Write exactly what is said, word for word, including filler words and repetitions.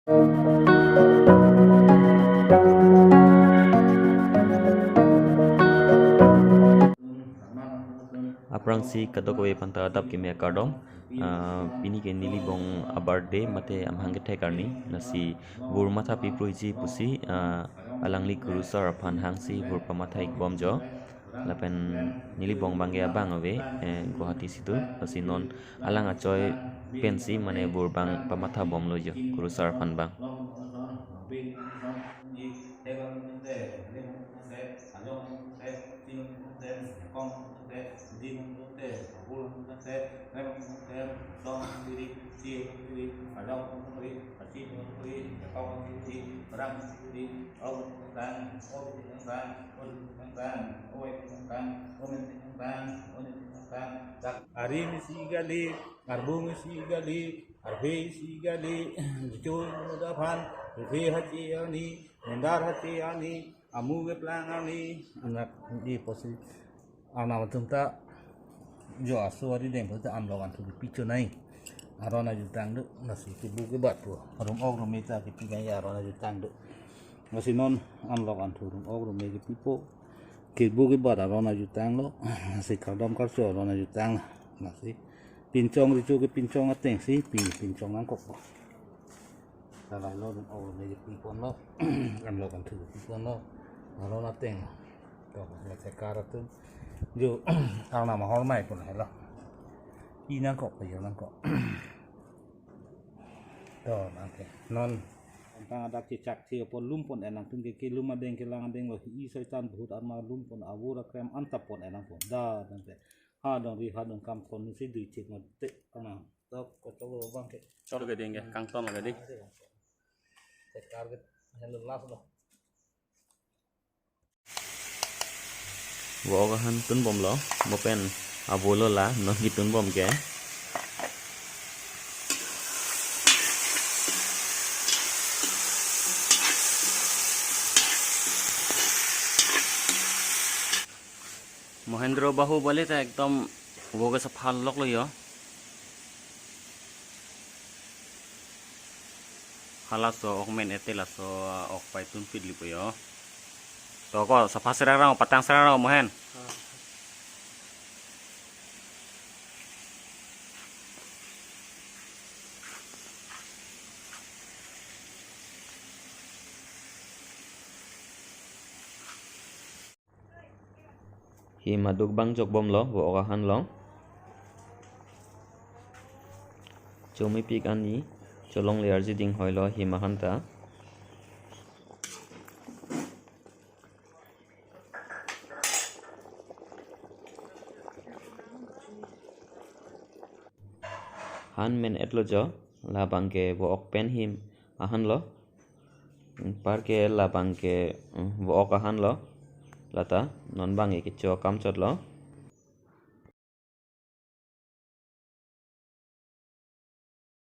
Aphrangsi kadokave aphanta adap kimi akardom. Ah, pini ke nelibong a-birthday mate amahang kethek arni. Lasi vur matha piproiji pusi, ah, alangli kurusar aphan hangsi vur pamatha-ik bomjo. Lapen nelibong abangke abang ave, eh, Guwahati situ. Lasi non alang achoi pensi mane vur abang pamatha bomlo jo, kurusar aphan abang. Arim isi kali, arbung isi kali, arve isi kali, Jicho muda phan, Ruve hache arni, Mendar hache arni, amu keplang arni, anak di posi, anak atum ta, jo aso ari deng posi ta anlok anthu kepi chonai. Aron ajutang do, lasi kebu kebat po. Rum ok rume ta kepi nai aron ajutang do. Lasi non anlok anthu rum ok rume kepipo. Kebu kebat aron ajutanglo. Lasi kardom karcho aron ajutang. Lasi pinchong Jicho kepinchong atengsi pi pinchong nangkok po. Kalailo rum ok rume kepiponlo. Anlok anthu kepiponlo. Aron ateng. To, ya sekar atum. Jo, ang nama hormai pon helo. Pi nangkok, payo nangkok. To, nangke. Non. Tang adak chechak thi apot lum pon-en nangtum ke, kelum adeng kelang adenglo, hi soitan bhut atma lum pon, avur akrem anta pon-en nangpon. Da, nangke. Ha dong ri ha dong kam thon si dui chek mate. Kana. To, kochok lo abangke. Chok ke ding ke, kangton lake ding. Sekar ke, helo last lo. Vo-ok ahan tunbomlo, mo pen avolo la, non kitunbom ke. Mohendro Bahubali ta ekdom vo ke sapha loklo jo. Halaso ok men-et te laso ok pai tunpit lipo jo. To ko sapha serang rang, patang serang rang Mohen. Him aduk bang jokbomlo, vo-ok ahan along. Chomepik ani, cholongle arji ding hoilo him ahan ta. Han men-etlo jo, labang ke vo-ok pen him ahanlo. Anparke labang ke, mm, vo-ok ahanlo. Lata, non bang ke kecho akam chotlo.